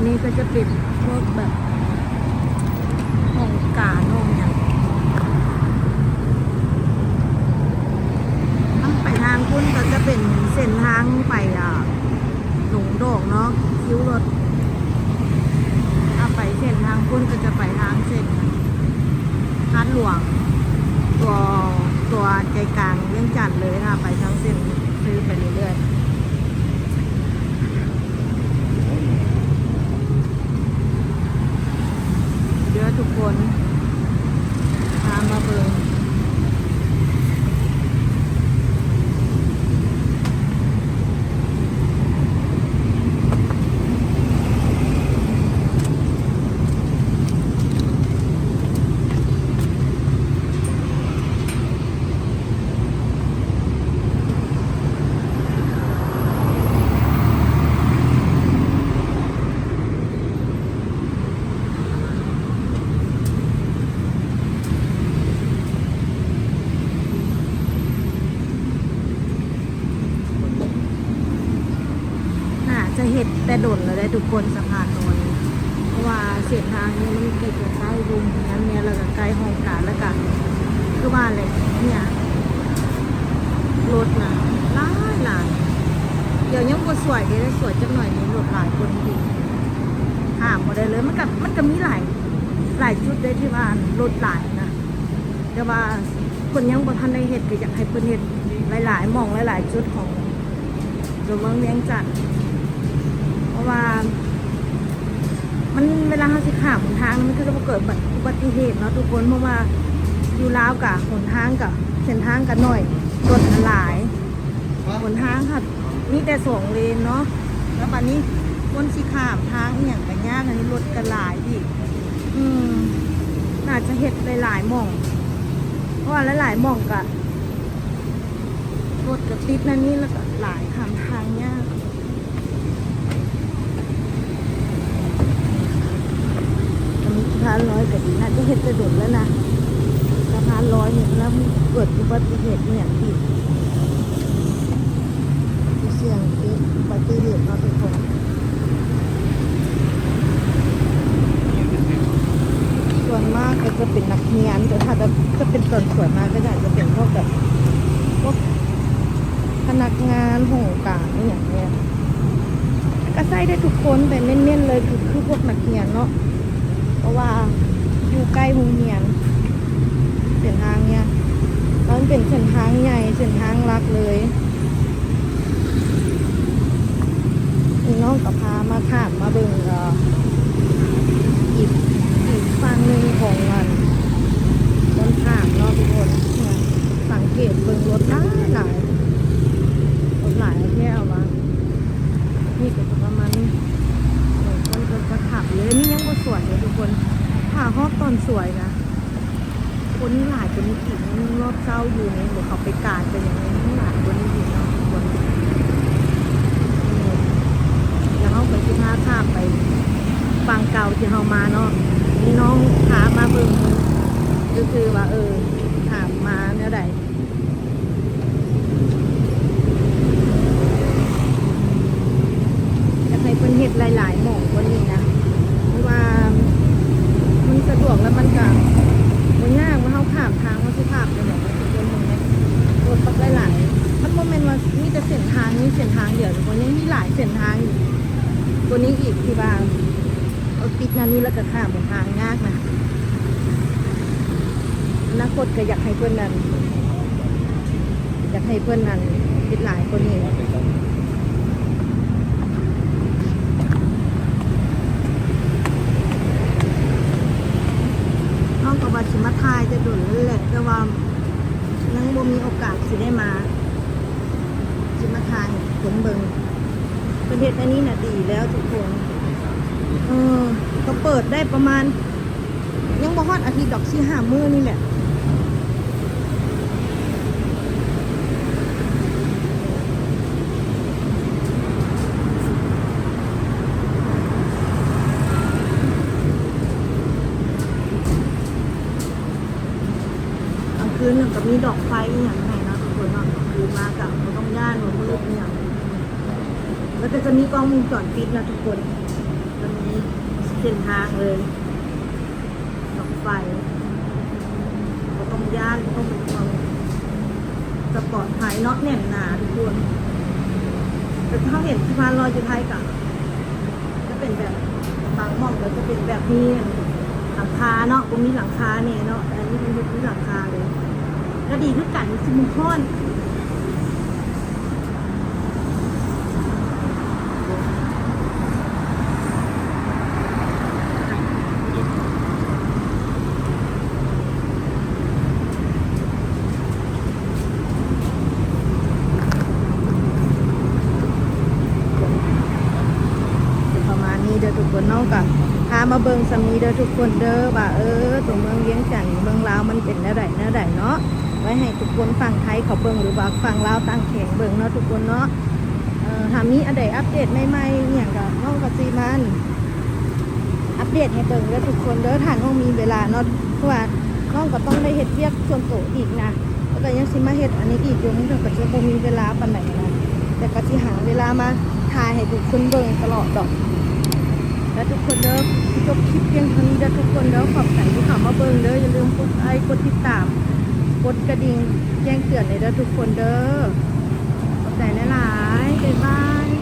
ນີ້ກໍຈະເປັນພວກແບບຫ້ອງການຫ້ອງຫຍັງ. ທາງໄປທາງພຸ້ນກໍຈະເປັນເສັ້ນທາງໄປ ອ່າ ດົງດອກເນາະ ຄິວລົດ. ຖ້າໄປເສັ້ນທາງພຸ້ນກໍຈະໄປທາງເສັ້ນທາດຫຼວງ ຕົວ ຕົວໃຈກາງວຽງຈັນເລີຍ. ຖ້າໄປທາງເສັ້ນ ຄືໄປເລື້ອຍໆ ເດີທຸກຄົນ ພາມາເບິ່ງ. ໜ້າຈະເຮັດແຕ່ດົນແລ້ວເດ້ທຸກຄົນ ສະພານນອນນີ້ ເພາະວ່າເສັ້ນທາງນີ້ມັນໃກ້ໆໂຮງຮຽນແດ່ ແລ້ວກໍໃກ້ຫ້ອງການ ແລ້ວກໍຄືວ່າແຫຼະ ເນຍ ລົດນະຫຼາຍໆ. ດຽວຍັງບໍ່ສວຍເດ້ ສວຍຈັກໜ້ອຍນີ້ລົດຫຼາຍກວ່ານີ້ອີກ. ຂ້າມບໍ່ໄດ້ເລີຍ ມັນກໍ ມັນກໍມີຫຼາຍ ຫຼາຍຈຸດເດ້ທີ່ວ່າລົດຫຼາຍນະ ແຕ່ວ່າເພິ່ນຍັງບໍ່ທັນໄດ້ເຮັດ ກໍຢາກໃຫ້ເພິ່ນເຮັດຫຼາຍໆໝ່ອງຫຼາຍໆຈຸດຂອງຕົວເມືອງວຽງຈັນ ເພາະວ່າມັນ ເວລາເຮົາຊິຂ້າມທາງ ມັນກໍຈະບໍ່ເກີດອຸບັດ ອຸບັດຕິເຫດເນາະທຸກຄົນ ເພາະວ່າຢູ່ລາວກະຫົນທາງກະ ເສັ້ນທາງກະໜ້ອຍ ລົດກະຫຼາຍ ຫົນທາງຫັ້ນມີແຕ່ສອງເລນເນາະ ແລ້ວບາດນີ້ຄົນຊິຂ້າມທາງອີ່ຫຍັງກໍຍາກ ອັນນີ້ລົດກໍຫຼາຍອີກ. ອືມ ໜ້າຈະເຮັດຫຼາຍໆໝ່ອງ ເພາະວ່າຫຼາຍໆໝ່ອງກໍລົດກໍຕິດນັ້ນນີ້ ແລ້ວກໍຫຼາຍ ຂ້າມທາງຍາກ. ອັນນີ້ສະພານລອຍກໍດີ ໜ້າຈະເຮັດແຕ່ດົນແລ້ວນະ ສະພານລອຍນີ້ ແລ້ວເກີດອຸບັດຕິເຫດອີ່ຫຍັງອີກ ຊິສ່ຽງເກີດອຸບັດຕິເຫດເນາະທຸກຄົນ. ສ່ວນມາກກໍຈະເປັນນັກຮຽນ ແຕ່ຖ້າແບບ ຈະເປັນຕອນສວຍມາກໍອາດຈະເປັນພວກແບບ ພວກພະນັກງານຫ້ອງການອີ່ຫຍັງນີ້ ກໍໃຊ້ໄດ້ທຸກຄົນ ແຕ່ເນັ້ນໆເລີຍຄື ຄືພວກນັກຮຽນເນາະ ເພາະວ່າຢູ່ໃກ້ໂຮງຮຽນ ເສັ້ນທາງເນີ້ຍ ແລ້ວມັນເປັນເສັ້ນທາງໃຫຍ່ ເສັ້ນທາງຫຼັກເລີຍ. ນີ້ນ້ອງກໍພາມາຂ້າມມາເບິ່ງ ເອີ ອີກ ອີກຝັ່ງໜຶ່ງຂອງອັນ ບ່ອນຂ້າມເນາະທຸກຄົນ. ສັງເກດເບິ່ງລົດຫຼາຍໆ ລົດຫຼາຍແທ້ວ່າ. ນີ້ກໍປະມານນີ້ ເອີ ເພິ່ນກໍຈະຂັບຢູ່. ອັນນີ້ຍັງບໍ່ສວຍເດ້ທຸກຄົນ ຖ້າຮອດຕອນສວຍນະ ຄົນຫຼາຍກວ່ານີ້ອີກ. ຍັງຮອດເຊົ້າຢູ່ນີ້ ບໍ່ເຂົາໄປການໄປຫຍັງ ຍັງຫຼາຍກວ່ານີ້ອີກເນາະທຸກຄົນ. ແລ້ວເຮົາກໍຊິພາຂ້າມໄປຝັ່ງເກົ່າທີ່ເຮົາມາເນາະ. ນີ້ນ້ອງພາມາເບິ່ງ ກໍຄືວ່າ ເອີ ຂ້າມມາແນວໃດ. ຢາກໃຫ້ເພິ່ນເຮັດຫຼາຍໆໝ່ອງກວ່ານີ້ນະ ເພາະວ່າມັນສະດວກ ແລ້ວມັນກະບໍ່ຍາກວ່າເຮົາຂ້າມທາງວ່າຊິຂ້າມໄປໃດ. ທຸກຄົນເບິ່ງເດ້ ລົດບັກຫຼາຍໆ ມັນບໍ່ແມ່ນວ່າມີແຕ່ເສັ້ນທາງນີ້ເສັ້ນທາງດຽວ ທຸກຄົນ ຍັງມີຫຼາຍເສັ້ນທາງກວ່ານີ້ອີກ ທີ່ວ່າ ເອົາຕິດນັ້ນນີ້ ແລ້ວກໍຂ້າມທາງຍາກນະ. ອະນາຄົດກໍຢາກໃຫ້ເພິ່ນນັ້ນ ຢາກໃຫ້ເພິ່ນນັ້ນເຮັດຫຼາຍກວ່ານີ້. ນ້ອງກໍວ່າຊິມາຖ່າຍແຕ່ດົນແລ້ວແຫຼະ ແຕ່ວ່າຍັງບໍ່ມີໂອກາດຊິໄດ້ມາ ຊິມາຖ່າຍໃຫ້ທຸກຄົນເບິ່ງ. ເພິ່ນເຮັດອັນນີ້ນະດີແລ້ວທຸກຄົນ. ເອີ ກໍເປີດໄດ້ປະມານ ຍັງບໍ່ຮອດອາທິດດອກ ສີ່ຫ້າມື້ນີ້ແຫຼະ. ກາງຄືນກໍມີດອກໄຟອີ່ຫຍັງໃຫ້ເນາະທຸກຄົນເນາະ. ຄືນມາກໍບໍ່ຕ້ອງຢ້ານວ່າມືດອີ່ຫຍັງ. ແລ້ວກໍຈະມີກ້ອງວົງຈອນປິດນະທຸກຄົນ. ມັນມີ ເສັ້ນທາງເລີຍ ດອກໄຟ ບໍ່ຕ້ອງຢ້ານ ບໍ່ຕ້ອງເປັນຫ່ວງ ຈະປອດໄພເນາະ ແໜ້ນໜາທຸກຄົນ. ແຕ່ທີ່ເຮົາເຫັນທີ່ຜ່ານລອດຢູ່ໄທກະ ຈະເປັນແບບ ບາງໝ່ອງກໍຈະເປັນແບບມີຫຼັງຄາເນາະ ບໍ່ມີຫຼັງຄາແນ່ເນາະ ແຕ່ອັນນີ້ເພິ່ນເຮັດມີຫຼັງຄາເລີຍ ກໍດີຄືກັນ ຊິບໍ່ຮ້ອນ. ປະມານນີ້ເດີທຸກຄົນເນາະ ກະພາມາເບິ່ງສ່ຳນີ້ເດີທຸກຄົນເດີ ວ່າ ເອີ ຕົວເມືອງວຽງຈັນ ເມືອງລາວ ມັນເປັນແນວໃດແນວໃດເນາະ ໄວ້ໃຫ້ທຸກຄົນຝັ່ງໄທເຂົາເບິ່ງ ຫຼືວ່າຝັ່ງລາວຕ່າງແຂວງເບິ່ງເນາະທຸກຄົນເນາະ. ເອີ ຖ້າມີອັນໃດອັບເດດໃໝ່ໆອີ່ຫຍັງກະ ນ້ອງກະຊິມາ ອັບເດດໃຫ້ເບິ່ງເດີທຸກຄົນເດີ ຖ້ານ້ອງມີເວລາເນາະ ເພາະວ່ານ້ອງກໍຕ້ອງໄດ້ເຮັດວຽກສ່ວນໂຕອີກນະ ແລ້ວກໍຍັງຊິມາເຮັດອັນນີ້ອີກຢູ່ ມັນກໍຈະບໍ່ມີເວລາປານໃດນະ ແຕ່ກໍຊິຫາເວລາມາຖ່າຍໃຫ້ທຸກຄົນເບິ່ງຕະຫຼອດດອກ. ແລ້ວທຸກຄົນເດີ ຈົບຄລິບພຽງເທົ່ານີ້ເດີທຸກຄົນເດີ ຂອບໃຈທີ່ເຂົ້າມາເບິ່ງເດີ ຢ່າລືມກົດໄລ ກົດຕິດຕາມ ກົດກະດິ່ງແຈ້ງເຕືອນໃຫ້ເດີທຸກຄົນເດີ ຂອບໃຈຫຼາຍໆ ບາຍບາຍ.